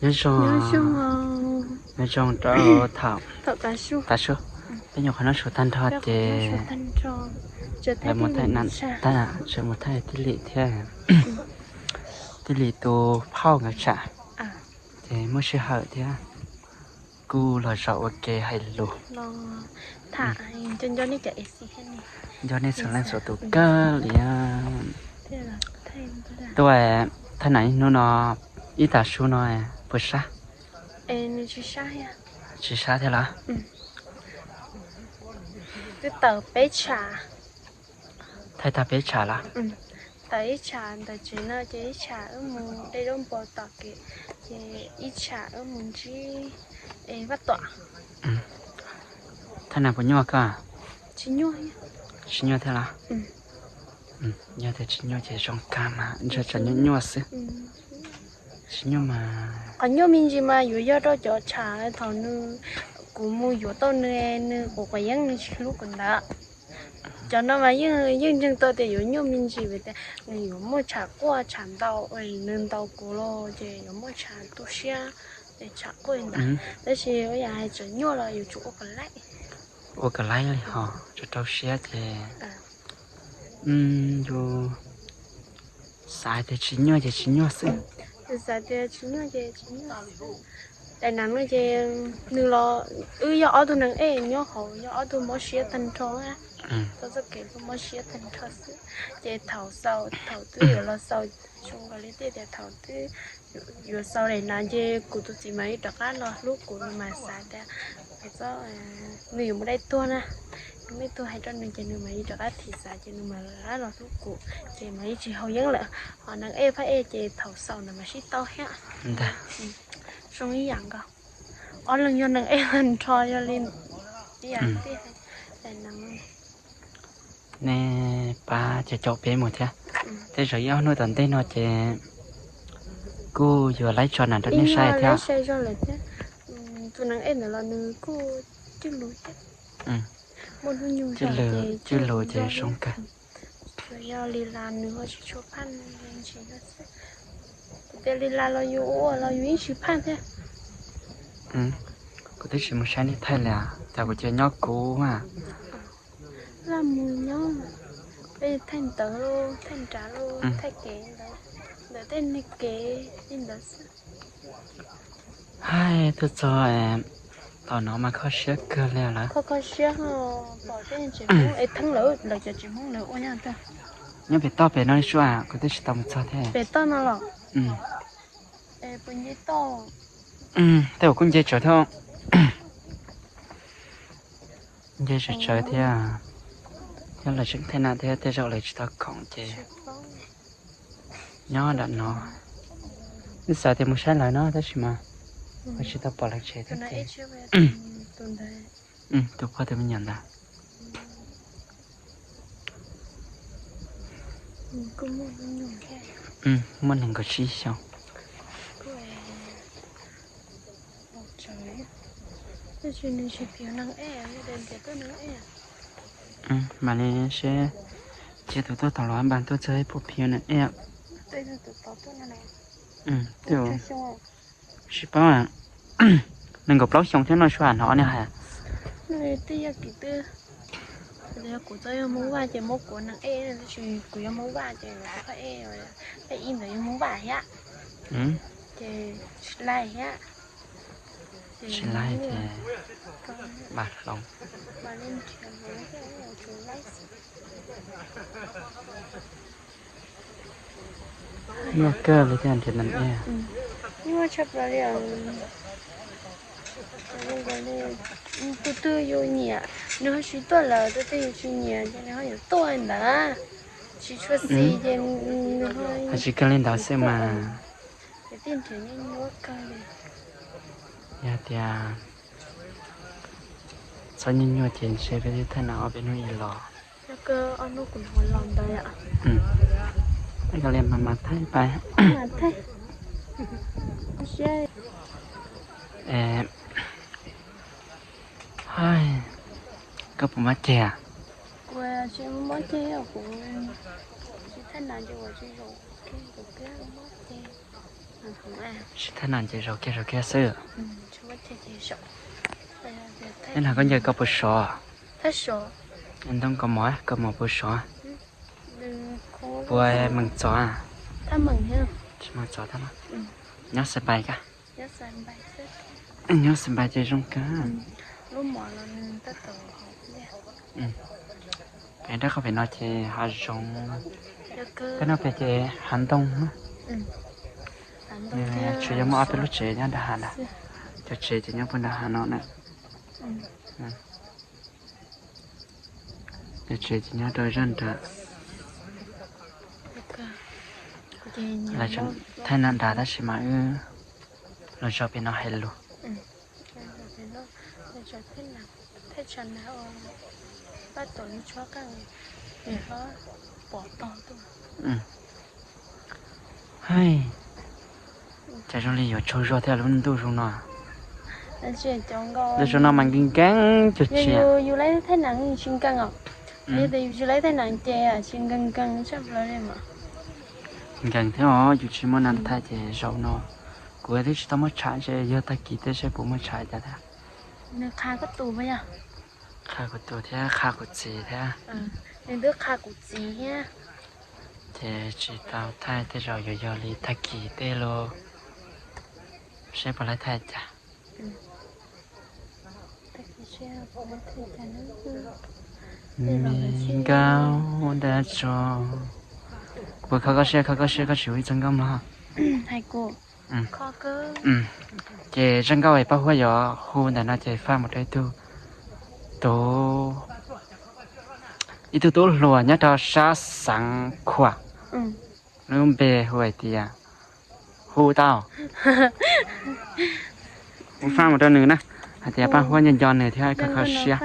Nyob zoo, nyob zoo rau thaum tav su, peb nyuam qhuav noj su tag nrho ces lawv mus thaij, thaij tij Lim thiab, tij Lim tus phauj nkawd tsam, ces muaj sij hawm thiab kuj los zaum ua ke hais lus. Nco nej txhua leej txhua tus kawg li. Tuaj thaij nam ib hnub no, ib tav su no puas sab? Tsis sab thiab los? Twb tawm peb tshav. Thaij tag peb tshav los? Tawm ib tshav ntawm tsev no ces ib tshav wb mus de zaub npua tom kev, ces ib tshav wb mus ntsib Vaj Tuam. Thaij nam puas nyuaj koj? Tsis nyuaj thiab los? Yog tias tsis nyuaj ces zoo kawg mas, ntshe tsam nyuaj nyuaj xwb. Tsis nyuaj mas. Qhov nyuaj me ntsis mas yuav yog rau cov tshav thaum nws, kuv mus yuav tau nws, nws quav quav yeeb nws tsis hlub kuv ntawd. Cov no mas yeej, yeej ntseeg tau tias yuav nyuaj me ntsis vim tias nws yuav muaj tshav quaj tshav ntaus, nws ntaus kuv los ces yuav muaj tshav tu siab, tshav quaj ntawd. Tab sis ua yam hais tseem nyuaj los yuav tsum ua kom laib. Ua kom laib li ho, tsum rau siab ces yus xav tias tsis nyuaj ces tsis nyuaj xwb. Yus xav tias tsis nyuaj ces tsis nyuaj. Daim nam no ces nws los, wb yog ob tug neeg ej nyob hauv, yog ob tug mob siab tag nrho, txoj kev mob siab tag nrho xwb. Ces thaum xaus, thaum twb yuav los xaus, zoo nkaus li tej tias thaum twb yuav xaus daim nam ces kuv tus txiv mas yeej rov qab los hlub kuv, nws mas xav tias nws yuav mus dai tuag na, nws dai tuag hais rau nws ces nws mas yeej rov qab thim xav ces nws mas rov qab los hlub kuv, ces mas yeej tsis haus yeeb lawm. Ho neeg ej phab ej ces thaum xaus ntawd mas sib tau thiab. Zoo ib yam nkaus, ob leeg yog neeg ej nrho yog li ib yam. Nej pab caum caum peb mus thiab. Tej zaum ib ob hnub tom ntej no ces kuj yuav laib tso nam rau nej saib thiab. Tus neeg ej ntawd los nws kuj cwj lus thiab. Muaj hnub nyoog cwj lus ces zoo kawg. Tsuas yog li las nws ho tsis tshua phaj ntsis no xwb. Kuv tias li las los yus ua los yus yeej tsis phaj thiab. Kuv twb tsis mus saib nej thaij li, cas kuv cia nyob kuv a. Laj mus nyob, peb thaij ntawv los thaij nrad los thaij kev ntawd, ntawm tej niag kev li ntawd xwb. Hais tuaj txog tom no mas kho siab kawg li lawm. Kho kho siab ho, pom tej tsev Hmoob es theeb lawv, lawv cov tsev Hmoob lawv ua yog tiag. Nyob pem toj pem no li sua, kuv twb tsis tau mus txog thiab. Pem toj no los? Tej uas kuj nce tsawv thiab. Nce tsawv tsawv thiab, thiab lawv tseem thaij nam thiab tej zaum lawv tsis tau khoom ces nyob nram no. Wb xav tias mus saib lawv no tab sis mas tsis tau pom lawv tsev thiab ces tus pog tus me nyuam ntawd muaj nees nkaum tsib xyoo. Mam li seb, cia tus tuaj tom los npas tuaj txog ib puas phiv neeg ej. Tsis paub, nees nkaum plaub xyoo thiab no sua no nej hais. Kuv txawm yog Hmoob Vaj ces muab kuv neeg ej, tab sis kuv yog Hmoob Vaj ces kuv ej, ej ib ntawd yog Hmoob Vaj thiab. Ces tsis laij thiab. Tsis laij ces npaj hloov. Nyuaj kawg li thiab nrhiav neeg ej. Nyuaj tshaj plaws li. Tus twg yus nyiam nws ho tsis tuaj lawm, tus twg yus tsis nyiam ces nws ho yuav tuaj ntawd. Tsis tshua xis ces nws ho tsis kawg li ntawd xwb mas. Ces tij nrhiav nyuaj nyuaj kawg li. Yog tias txhob nyuaj nyuaj ces ntshe peb twb thaij nam ob peb hnub ib los. Ob hnub kuv los ntawd. Koj li mas mas thaij pais. Mas thaij. Koj puas mob ceg? Kuv tsis mob ceg, kuv tsis thaij nam ces kuv tsis zaum, kuv twb mob ceg. Tsis thaij no ces zaum kiag zaum kiag xwb. Ib no koj ncaws koj puas sov? Ntoo koj mos koj mos puas sov? Puas meem txov? Tsis meem txov thiab no. Nyob xais npais koj. Nyob xais npais ces zoo kawg. Pem nraub qaum pem no ces hav zoov, pem no pem ces hav ntoo na. Tsuas yog muaj ob peb lub tsev nyob nram hav ntag. Cov tsev ces nyob puag nram hav no na. Cov tsev ces nyob rau zaj nram. Lawv tseem thaij no nrad tab sis mas wb los zov pem no hais lus. Haib, cas zoo li yuav tsaug zog thiab lub ntuj zoo no. Ntuj zoo no mas nkees nkees cuag tsia. Yus laib thaij nas tsis nkees os. Yus laib thaij nas ces tsis nkees nkees tshaj plaws li mas. Nkees thiab os, yus tsis muaj nas thaij ces zaum no kuv twb tsis tau muaj tshav, ntshe yog tag kis tej seb puas muaj tshav cas thiab. Nws qha koj tus, qha kuv tus thiab qha kuv txiv thiab. Nws twb qha kuv txiv thiab. Ces tsis tau thaij, tej zaum yuav yog li tag kis tej los seb puas laib thaij cas. Me nkauj dab tso, kuv kho koj siab, kho koj siab koj tsis hu ib txoj nkauj mloog. Ces zaj nkauj es Paj Huab yuav hu ntawm no ces faj mus rau ib tug tub, ib tug tub hluas nyob rau sab Xeev Khuam, lub npe hu hais tias Hu Tau. Kuv faj mus rau nws na, hais tias Paj Huab nco nco nws thiab kho kho siab.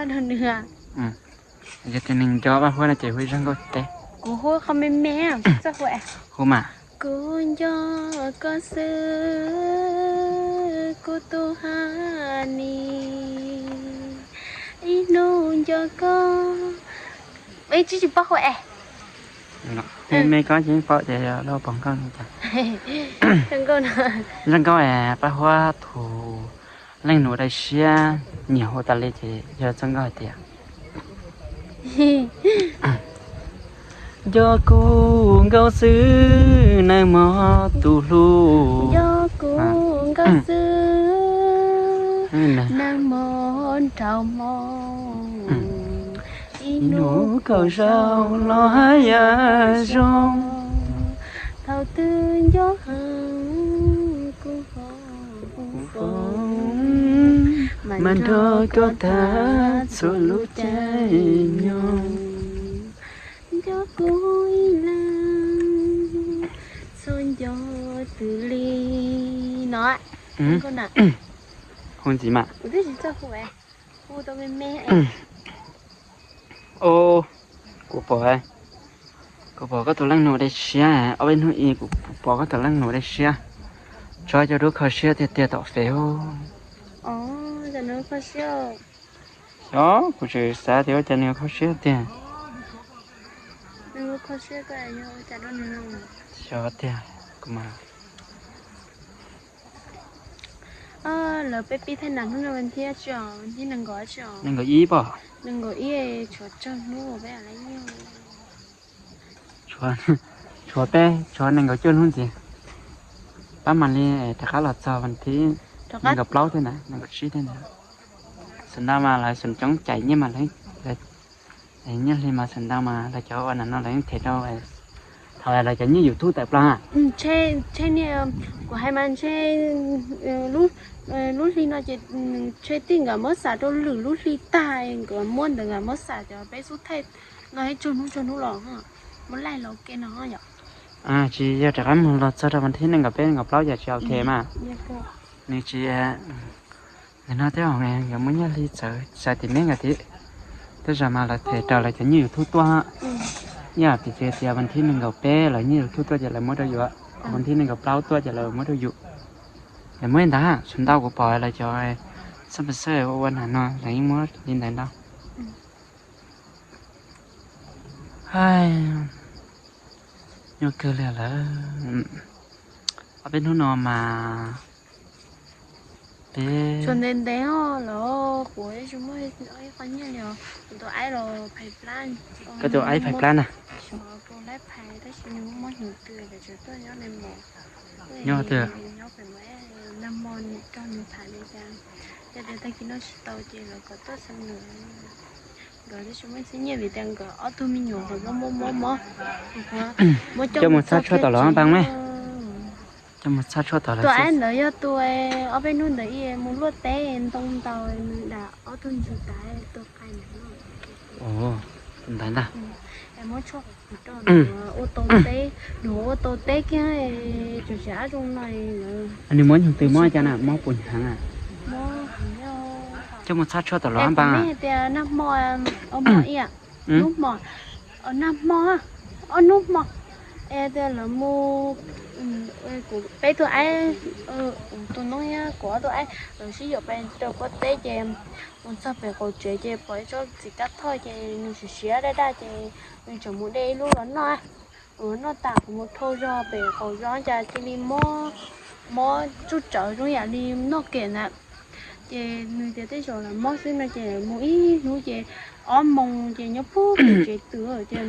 Yog tias nws nco Paj Huab no ces hu ib zaj nkauj teb. Kuv hu qhov me me, hu mas. Kuv nco koj xwb kuv tus honey, ib hnub nco koj. Ib tsis tsis paub hu es. Hu me koj ces paub tias yog lub pom nkauj no cas. Zaj nkauj es Paj Huab tus leej nus dai siab nyiam hu tas li ces yog txoj nkauj hais tias nco kuv nkauj xwb nag hmo tus hlub, nco kuv nkauj xwb nag hmo nraum hmo, ib hnub kaum zaus los haj yam zoo, thaum twg nco heev kuv ho hu foom, mas nrog koj tham txhua lub caij nyoog. Nco kuv ib leeg txhob nco twg li no. Hu ntxiv mas. Kuv pom, kuv pom koj tus leej nus dai siab, ob peb hnub ib kuv pom koj tus leej nus dai siab. Tso cov duab kho siab tiag tiag tom fem. Xyov, kuv tseem xav tias ua cas nws kho siab tiag. Xyov tiag, kuv mas. Lawv peb pib thaij nas hnub no vas thib tsi os, vas thib nees nkaum tsi os? Nees nkaum ib pom. Nees nkaum ib, tshuav tsawg hnub peb. Tshuav peb, tshuav nees nkaum cuaj hnub ntxiv. Pab mam li rov qab los txog vas thib nees nkaum plaub thiab na, nees nkaum tsib thiab na. Xeem ntau mas lawv xeem coob cais nyiaj mas lawv, nyiaj hli mas xeem ntau mas lawv cov ua nas no lawv yeej them rau, thaum lawv cov nyiaj YouTube tawm plaws. Ntshe, kuv hais mas ntshe lub hli no ces ntshe tij nkawd muab xam rau lwm lub hli tag, nkawd muab ntawd nkawd muab xam cov peb xub thaij no ib tsug hnub tsug hnub los muab laij los ke no yom. Tsis yog, rov qab mus los txog rau vas thib nees nkaum peb nees nkaum plaub yam tsis ok mas. Nws tsis, nim no tej zaum nkawd muaj nyiaj hli txawv xav tim neb nkawd thiab. Tej zaum mas lawv them raws lawv cov nyiaj YouTube tuaj. Yam tias, tias vas thib nees nkaum peb lawv nyiaj YouTube tuaj ces lawv muab rau yus, vas thib nees nkaum plaub tuaj ces lawv muab rau yus. Lawv muab li ntawd, xav ntau kuv pom lawv cov xab pes xej ua ua nas no lawv yeej muab li ntawd ntau. Nyuaj kawg li lawm. Ob peb hnub no mas peb tsuas ntev ntev os los kuv tsis muaj ib qho nyiaj li os. Kuv tus aib los phais plab. Koj tus aib phais plab na? Xyov puas laib phais tab sis nws mob hnyuv twg lawm, tseem tuaj nyob li mus. Nyob twg? Nyob pem mas nag hmo nws cog nws tham li cas, yog tias tag kis noj tsis tau ces lawv kom tuaj xeem nws. Nkawd twb tsis muaj txheeb nyiaj vim tias nkawd ob tug me nyuam nkawd mob mob mob mob. Coj mus txhab tshuaj tom los npaa me. Coj mus txhab tshuaj tom los. Tus aib ntawd yog tus ob peb hnub ntawd mus luaj teb ntoo ntaus nws dam ob tug ntsws tas tua qai nws. Ntawd ntag. Muab tshuaj ua tau teb, nws ua tau teb kiag tseem siav ab zoo no. Nws mob nyuag twg mob cas na, mob puas heev a? Coj mus txhab tshuaj tom los npaa. Tias nag hmo, hnub hmo, nag hmo, ob hnub hmo, es tias lawv mus, kuv peb tug aib, tus noob thiab kuv ob tug aib lawv sib yaum pais rau pob teb ces mus txog pem qaum tsev ces pom ib tsob txiv kab thoj ces nws siav siav daj daj ces nws tseem mus de ib lub los noj. Noj tas kuv mus dhau zog pem qaum zos cas cia li mob, mob tsuj tsawv zoo yam li noj kem ntag. Ces nws tias tej zaum lawv mob xwb no ces mus ib hnub ces ob moos ces nyob puag pem tsev twg ces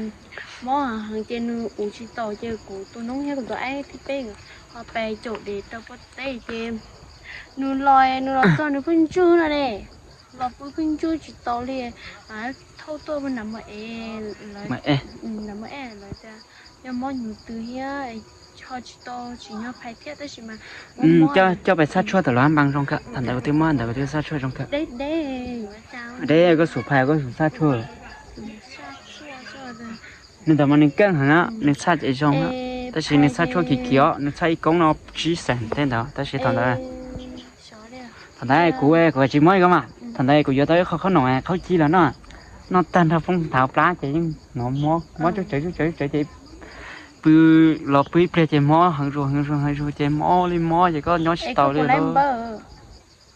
mob heev ces nws ua tsis tau ces kuv tus noob thiab kuv tus aib thib peb ho pais caum dev rau pob teb ces nws los, nws los txog nws pheej ntswj no ne, los pw pheej ntswj tsis tau li, thauj tuaj pw nram mos ev, nram mos ev lawv tias yog mob nyuv twg thiab ho tsis tau tsim nyog phais thiab tab sis mas coj pais txhab tshuaj tom los npaa zoo kawg, thaum ntawd kuv twb mob ntawd kuv twb txhab tshuaj zoo kawg. Deb, koj xub phais koj xub txhab tshuaj. Nws ntawd mas nws keej heev, nws txhaj ces zoo, tab sis nws txhaj tshuaj kim kim os, nws txhaj ib koob no tsib xees tej ntawd, tab sis thaum ntawd, thaum ntawd kuv, kuv tsis mob li koj mas, thaum ntawd kuv yuav tau ib qho qhob noom qhaub cib los noj, noj tag nrho poob nthav plab ces yeej hnov mob, mob tsuj tsawv tsuj tsawv tsuj tsawv ces pw los pw ib pliag ces mob heev zuag heev zuag heev zuag ces mob li mob ces koj nyob tsis tau li lawm.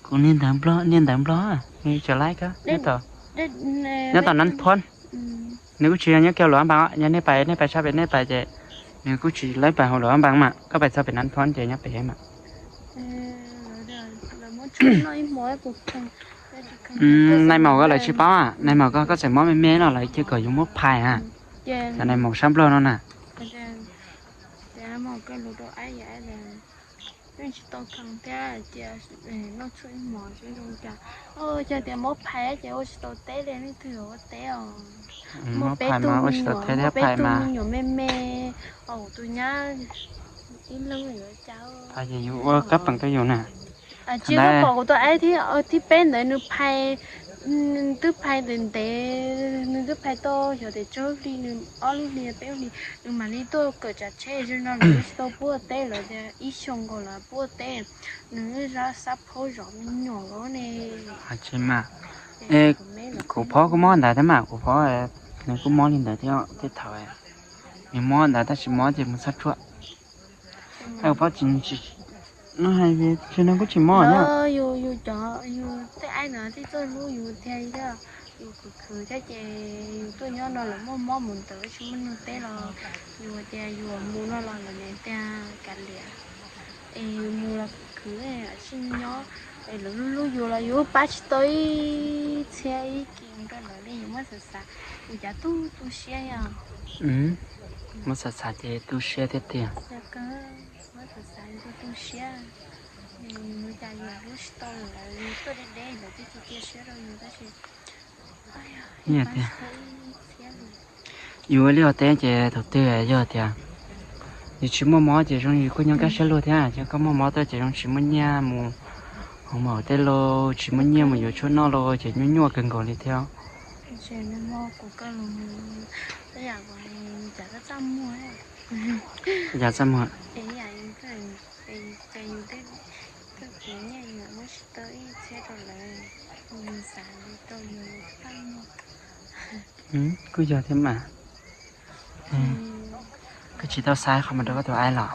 Kuv niag ntawv Nplog, niag ntawv Nplog, nws tseem laib kawg, nyob tom Nab Phoob. Nws kuj tsis yog nyob kiag Luam Npab, yog nej pais, nej pais sab pem nej pais ces nws kuj tsis laib pais hauv Luam Npab mas, koj pais txog pem Nab Phoob ces nyob pem mas. Nais maum koj lawv tsis paub, nais maum koj, koj txawm mob me me no lawv cia kom yus muab phais a. Cov nais maum sab Nplog no na. Pheej tsis tau kheev thiab cia noj tshuaj ib hmos zoo cas. Yog tias muab phais ces ua tsis tau teb li, leej twg yuav ua teb os? Muaj peb tug me nyuam, muaj peb tug me nyuam me me, tus nyab ib leeg yuav cas? Phais ces yus ua kab peem rau yus na. Tsis, koj pom kuv tus aib thib peb ntawd nws phais, nws twb phais ntev ntev, nws twb phais tau xyov tias tsawg hli, nws ob lub hli peb lub hli, nws mam li tuaj kawm tsav tsheb zoo no, nws tsis tau pub ua teb lawm tias ib xyoo nkaus lawm pub ua teb. Nws xab phaub zov me nyuam los ne. Tsis mas, kuv phob kuj mob ntawd thiab mas, kuv phob nws kuj mob li ntawd thiab, tej thaum nws mob ntawd tab sis mob ces mus txhab tshuaj. Kuv phob tsis, no hais tias nws kuj tsis mob na. Yus, yus cov, yus tej aib ntawd thiaj txawj hlub yus tiag, yus khwv khwv thiab ces yus tuaj nyob no lawv muaj mob mus ntawd tsis muaj neeg teb los yus tias yus mus no los lawv tias kav liam. Es yus mus los khwv khwv, tsis nyob, es lawv hlub hlub yus los yus pab tsis tau ib txhia ib kis rau lawv li, yus muab xav xav, yus cas tu tu siab yog. Muab xav xav ces tu siab thiab tiag. Muab xav xav tu tu siab, cas yus hlub tsis tau lawv, tuaj deb deb lawv twb cia cia siab rau yus tab sis. Tiag, yus ua liaj ua teb ces thaum twg yog tias yus tsis muaj mob ces zoo yus kuj nyob kaj siab luag thiab, ces koj muaj mob tuaj ces zoo tsis muaj nyiaj mus hauv maum tej lauj, tsis muaj nyiaj mus yuav tshuaj noj lauj ces nyuaj nyuaj kawg nkaus li thiab. Yam txaj muag. Kuj yog thiab mas. Koj tsis tau xav qhov mus rau koj tus aib los?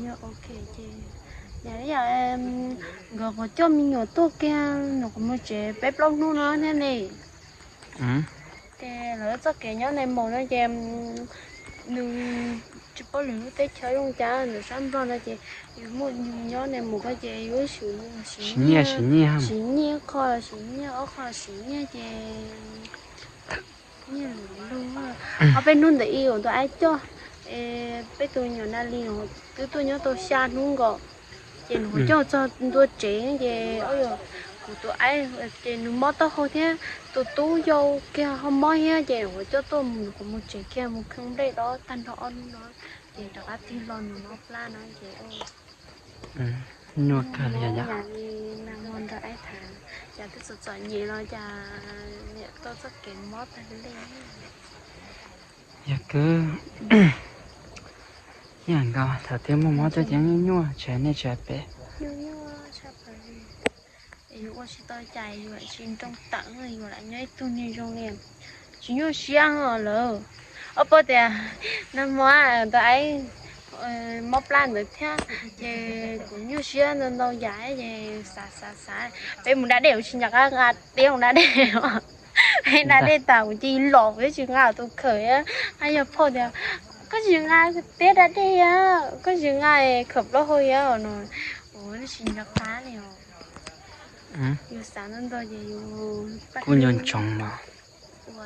Yog ok ces, yog nkawd qhuav coj me nyuam tuaj kiag, nws qhuav mus tsev peb plaub hnub no thiab ne. Ces lawv txoj kev nyob Nais Maus no ces nws tsis paub lwm lub teb chaws zoo cas, ntawm sab Nplog no ces yus muaj nyob Nais Maus ko ces yus siv nyiaj, siv nyiaj qho, siv nyiaj ob qho, siv nyiaj ces nyiaj lwm lug. Ob peb hnub ntawd ib uas tus aib coj, peb tus nyuam Nas Lis twb tuaj nyob tau xya hnub nkaus, ces nws qhuav coj txog ntua tsev ces kuv tus aib ces nws mob taub hau thiab, tus tub yau kiag ho mob thiab ces nws qhuav coj tuaj mus, nws qhuav mus tsev kiag mus kheej nplej dob tag nrho ob hnub no, ces rov qab tig los nws mob plab no ces nyuaj kawg li yom. Nag hmo nrog aib tham, cas twb txom txom nyem los cas niam tuaj txoj kev mob tag li. Yog kawg, ib yam nkaus thaum twg muaj mob tuaj ces nyuaj nyuaj, tsis hais nej tsis hais peb. Yus ua tsis tau cas yus lam tsis nroo tawm, yus lam nyob ib tug niag zoo li tsis nyuaj siab lawm. Ob pab tias nag hmo tus aib mob plab ntawd thiab ces kuv nyuaj siab ntau ntau yam ces xav xav xav, peb mus da dej kuv tsis nco qab nqa tiab mus da dej. Peb da dej tas kuv cia li los kuv twb tsis nqa tus khawm, hab yog phauj tias koj tsis nqa tiab da dej, koj tsis nqa khawm plaub hau no, kuv tsis nco qab li os. Yus xav ntau ntau ces yus kuj nco ntsoov mas. Ua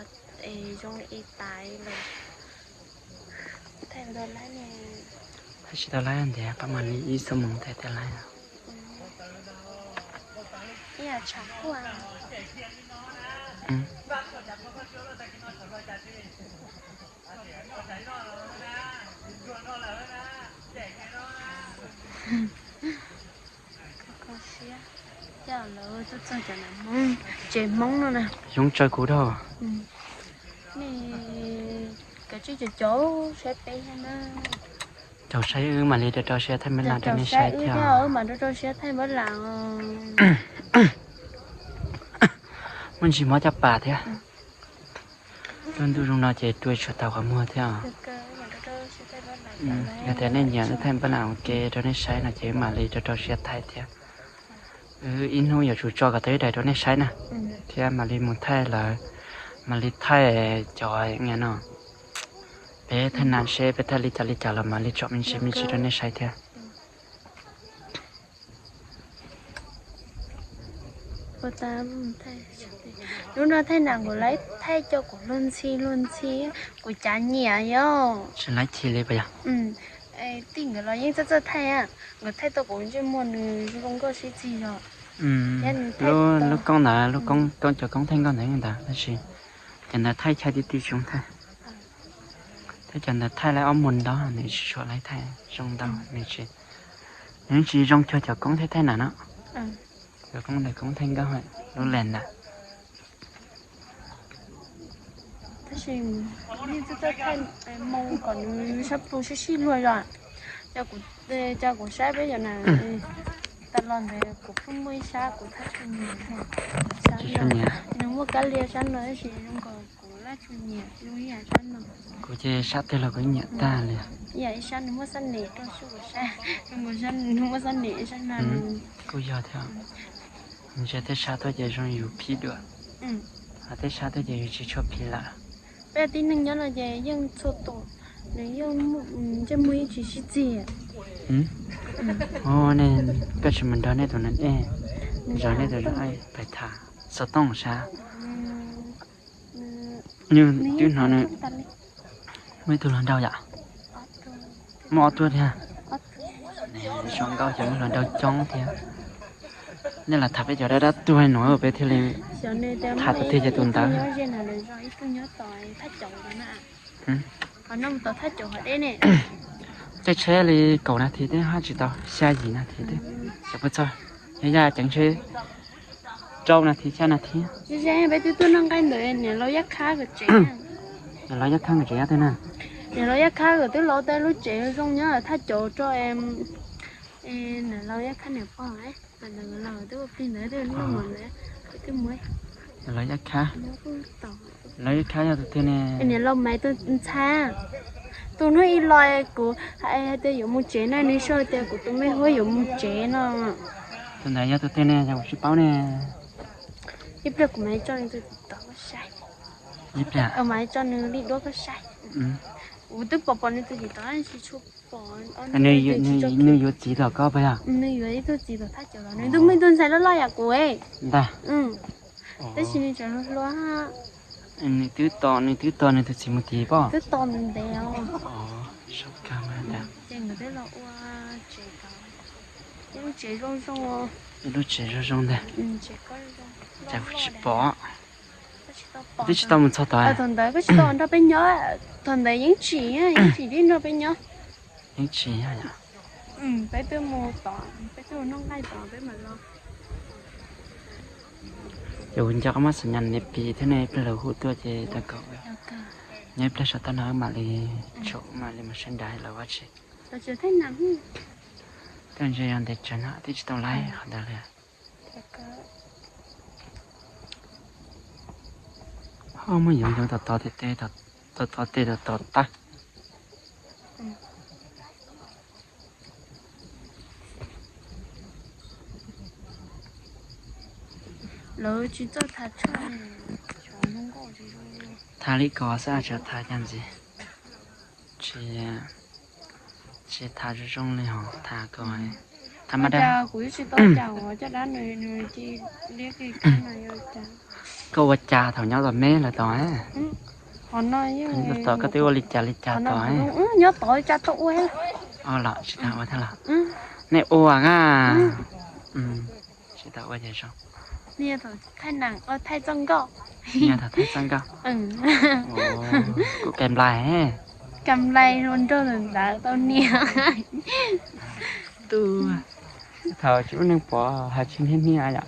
zoo li ib tas lawm. Thaij tsis tau laib ntiag, pab mam li ib xuab moos thaij tau laib. Kho siab, cas lawv tuaj txog cov nam Hmoob, tsev Hmoob no na. Yoov tsawv kuv dhau. Nej kav tsij caum caum saib peb thiab na. Caum saib wb mam li rau rau siab thaij npab lam rau nej saib thiab. Wb mam rau rau siab thaij npab lam. Muaj ntsis mob caj pas thiab. Lub ntuj zoo no ces rua tshuav tau qhov muag thiab. Yog tias nej nyiam wb thaij npab lam ua ke rau nej saib no ces wb mam li rau rau siab thaij thiab. Wb ib hnub yuav tsum tso kom tau ib daim rau nej saib na, thiab mam li mus thaij lawv, mam li thaij cov no. Peb thaij nam seb peb thaij li cas li cas los mam li tso me ntsis me ntsis rau nej saib thiab. Hnub no thaij nam nkaus lawv thaij coj kuv luag ntxhi luag ntxhi, kuv cav nyiam yom. Tsis laib chim li puas yog? Tij nkawd los yeej txawj txawj thaij, nkawd thaij tau kuv ntsej muag nws zoo nkauj sib txig zog. Lub koob ntawd, lub koob, cov koob thaij nkauj ntawd ntawd tab sis cov ntawd thaij chaw ti ti tsis zoo thaij. Thiab cov ntawd thaij laib ob muag ntaub nws tsis tshua laib thaij zoo ntau, nws tsis, nws tsis zoo cuag cov koob thaij thaij nam no. Cov koob ntawd koob thaij nkauj lub lens ntawd. Tab sis yeej txawj txawj thaij moo kom nws sab plhu sib sib luag zog. Yog kuv, cas kuv saib peb cov nam tas los ntawd kuv pheej muaj ib sab kuv thaij tshua nyiam. Nws muaj kab lia sab no tab sis zoo nkaus kuv lab tshua nyiam zoo ib yam sab no. Kuv ces sab twg los kuv nyiam tag li. Ib yam ib sab nws muaj xab nem rau sub kuv saib, zoo nkaus nws muaj xab nem sab no. Kuj yog thiab. Ntshe tej sab tuaj ces zoo yus phim dua, ho tej sab tuaj ces yus tsis tshua phim lawm. Peb tib neeg nyob no ces yeej txhua tus nws yeej ntsej muag yeej tsis sib txig. Nej, koj tsis mus nrog nej tus neeg, zov nej tus zoo pais tham xov tooj sab. Nws twb hnov nws muaj ib tug hluas nraug yom. Muaj ob tug thiab. Zoo nkauj ces muaj hluas nraug coob thiab. Nej los tham peb cov dab dab tuag nuav peb thiaj li tham tus twg ces tus ntawd. Tej tsheb li kaum nas this thiab hab tsis tau xya yim nas this thiab. Ces puas txog, yog yaj ceev tsheb rau nas this xya nas this. Peb twb tuaj noj nqaij ntawd niam laus Yaj Khab nkawd tsev. Niam laus Yaj Khab nkawd tsev yog twg na? Niam laus Yaj Khab nkawd twb los tau lub tsev zoo nyob thaj caum rau niam laus Yaj Khab niam pog. Ntawd los twb ua plig ntawd twb lub mus ntawd, twb mus. Niam laus Yaj Khab, laus Yaj Khab yog tus twg ne? Niam laus Maiv tus ntxhais, Tus hnub ib los kuv hais tias yuav mus tsev na, nws sau tias kuv tus me huab yuav mus tsev no. Tus ntawd yog tus twg ne, yog kuv tsis paub ne. Ib pliag kuv mam li tso nws tus TikTok koj saib. Ib pliag mam li tso nws li duab koj saib. Kuv twb pom pom nws tus TikTok tsis tshua pom. Nws yuav txiv tom koj puas yog? Nws yuav ib tug txiv tom thaj chaw los, nws twb muaj ib tug ntxhais loj loj yam kuv ntag. Tab sis nws tseem hluas hluas. Nws twb tos, nws twb tos nws tus txiv mus tid pob? Twb tos ntev ntev os. Ces nkawd twb los ua tsev, ib lub tsev zoo zoo. Ib lub tsev zoo zoo ntag. Cas kuv tsis pom? Twb tsis tau mus txog tod. Thaum ntawd koj tsis tau nrog peb nyob, thaum ntawd yeej tsim, yeej tsim tib nrog peb nyob. Yeej tsim yom. Peb twb mus tod, peb twb mus noj nqaij tod peb mam los. Ces kuv nco qab muab xam nyas niam pis thiab ne, ib pliag lawv hu tuaj ces tau kom nyob ib pliag saum toj no mam li tsum mam li mus saib nrad lawv ua tsi. Tej ntshe yog ntev tsawv no twb tsis tau laib qhov ntawd li. Ho muaj yoov yoov tom tod tes, tom tod tes tom tod tag. Lawv tsis txawj tham tshaj. Tham li ko xwb, tsis tham cag ntxiv. Tsis, tsis tham zoo zoo li hos tham ko. Tham mas dab. Kuv tsis tau cas ua caj dab nws, nws cia li, koj ua cas thaum nyob tom me lawm tod? Tom koj twb ua li cas li cas tod? Nyob tod cas tau ua. Los tsis tham ua thiab los? Nej ua a. Tsis tham ua ces zoo. Thaij neem, thaij txoj nkauj. Thaij txoj nkauj. Kuv kam nplai. Kam nplai hluas nraug ntawd tau niam. Tus thaum tsis muaj neeg pom hais tsis niaj niaj yom.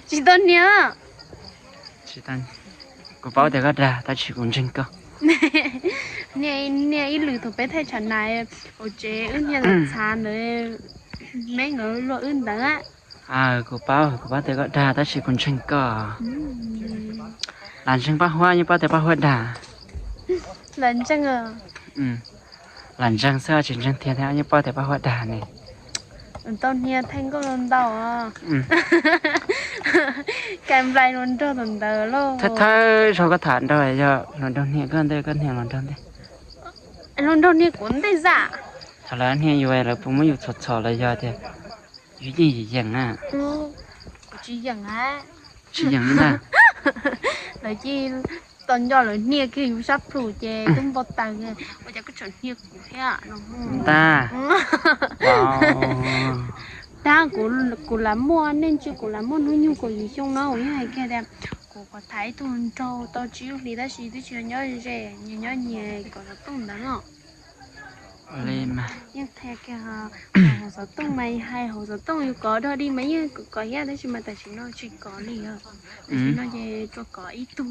Tsis tau niam. Kuv paub tias koj dag tab sis kuv ntseeg koj. Niaj ib lwm thaum peb thaij tshav nais hauv tsev wb niaj ntxhab ntawd, me nkawd luag wb ntawd. Kuv paub, kuv paub tias koj dag tab sis kuv ntseeg koj. Lam ntseeg Paj Huab, yeej paub tias Paj Huab dag. Lam ntseeg. Lam ntseeg xwb tsis ntseeg tiag thiab, yeej paub tias Paj Huab dag ne. Tau niam thaij nkauj ntau. Kam nplai hluas nraug ntawd lauj. Thawj thawj zaug koj tham nrog yog hluas nraug niam koj ntej, koj niam hluas nraug ntej? Hluas nraug niam kuv ntej zam. Thaum lawv niam yus lawv puas muab yus txhom txhom los yog tias yus yeej yeem na? Kuv tsis yeem. Tsis yeem li ntag. Lawv cia li tau nco lawv niam kiag yus sab plhus ces twb npau taws, ua cas koj tseem niam kuv thiab no. Ntag. Tab kuv lam muaj, nej ntsia kuv lam muaj hnub nyoog kaum yim xyoo no, kuv yeej hais kiag tias kuv qhuav tham ib tug nraug tau tsib lub hlis tab sis twb tsis nyob ze, nyias nyob nyias kaum xov tooj ntawd no. Yeej qhia kiag hauv xov tooj mas hais hauv xov tooj yus kov dog dig mas yeej kov thiab tab sis mas tam sim no tsis kov li os. Tam sim no ces tsuas kov ib tug,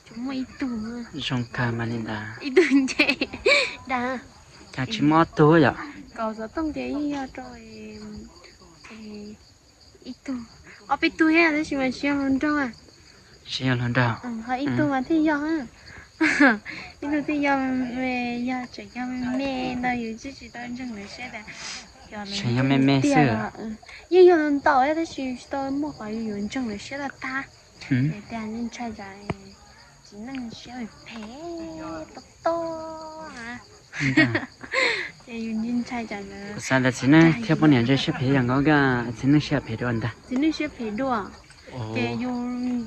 tsuas muaj ib tug. Zoo kawg mas li ntawd. Ib tug nce dag. Cas tsis muaj ob tug yom? Kaum xov tooj ces yeej yog rau ib tug, ob peb tug thiab tab sis mas tsis yog hluas nraug. Tsis yog hluas nraug. Ho ib tug mas thiaj yog. Ib tug thiaj yog, yog tseem yog me me no yus twb tsis tau ntseeg lawv siab tias tseem yog me me xwb. Yeej yog ntau tab sis tsis tau muaj qhov yus yuav ntseeg lawv siab tag tag. Tias ntshai tsam txiv neej siab phem tob tob. Ces yus ntshai tsam lawv, kuv xav tias txiv neej thiab poj niam ntshai siab phem yam nkaus, txiv neej siab phem dua ntag. Txiv neej siab phem dua. Ces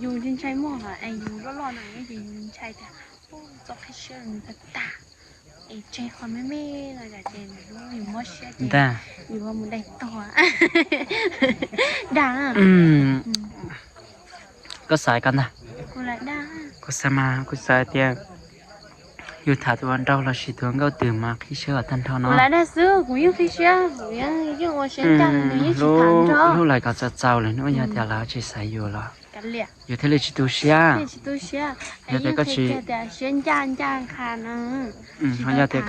yus ntshai muaj hov es yus loj loj no ces yus ntshai tias txoj qhib siab nws tag tag, es tseg qhov me me no ces yus mob siab ces yus ho mus daig tuag. Dag. Koj xav ko ntag. Kuv xav mas kuv xav tias yus tham tus ua nraug los sis tus ua nkauj twg mas qhib siab kom tag nrho no. Kuv lam dag xwb, kuv yeej qhib siab, kuv yeej ua siab ncaj, nws yeej tsis tham nrho. Lub lais kom txaus txaus lawm hnub yog tias lawv tsis xav yus los yus thiaj li tsis tu siab. Yog tias koj tsis, siab ncaj ncaj qha no. Ho yog tias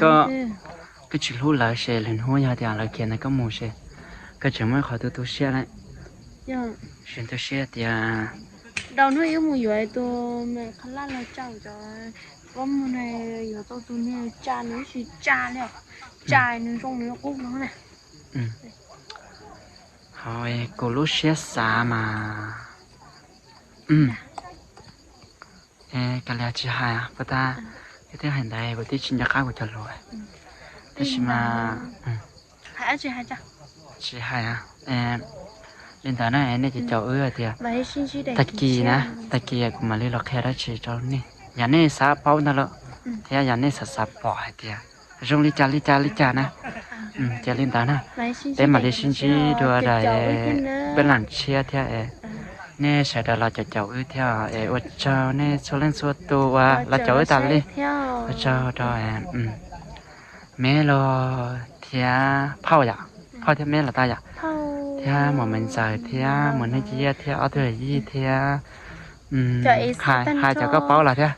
koj tsis hlub lawv ces lwm hnub yog tias lawv khiav ntawd koj mus ces koj tseem muaj ib qhov tu tu siab lawm. Tseem tu siab tias rau hnub wb mus yuav tus me qhov laj los tsaum cov Pob muag no yuav tau tus niag tsa nws tsis tsa li, tsa nws zoo nws qub no na. Ho kuv lub siab xav mas, kav liam tsis hais, puas tas, yog twb hais ntawd kuv twb tsis nco qab kuv cov lus. Tab sis mas tsis hais, li ntawd na, nej cov caum wb hais tias tag kis na, tag kis kuv mam li los qhia dab tsi rau nej. Yog nej xav paub ntag lawm, thiab yog nej xav xav pom hais tias zoo li cas li cas li cas na, ces li ntawd na, peb mam li sib ntsib dua daim peb lam tshiab thiab. Nej sawv daws los caum caum wb thiab es ua tsaug nej txhua leej txhua tus uas los caum wb tas li. Ua tsaug rau me los thiab phauj yom, phauj thiab me los tau yom, thiab muam me ntxawm thiab muam nej ciaj thiab ob tug yij thiab, hais cov koj paub los thiab.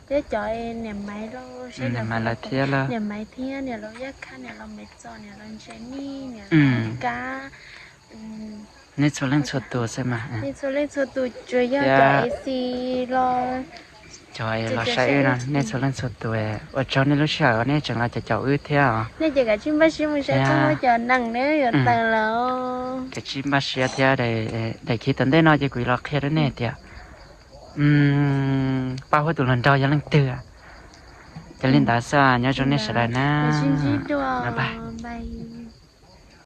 Niam Maiv lawv thiab, niam Maiv thiab niam laus Yaj Khab, niam laus Maiv Txos, niam laus Ntse Nij, niam laus Kab, nej txhua leej txhua tus xwb mas, txhua leej txhua tus tsuas yog cov A C los, cov los saib wb no nej txhua leej txhua tus, ua tsaug nej lub sij hawm nej tseem los caum caum wb thiab os. Nej ces kav tsij npaj siab mus saib cov neeg ne yuav tawm lawm. Kav tsij npaj siab thiab, daim khiv tom ntej no ces kuv los qhia rau nej tias pab huab tus hluas nraug yog leej twg. Ces li ntawd xwb, nyob zoo nej sawv daws na. Bye bye.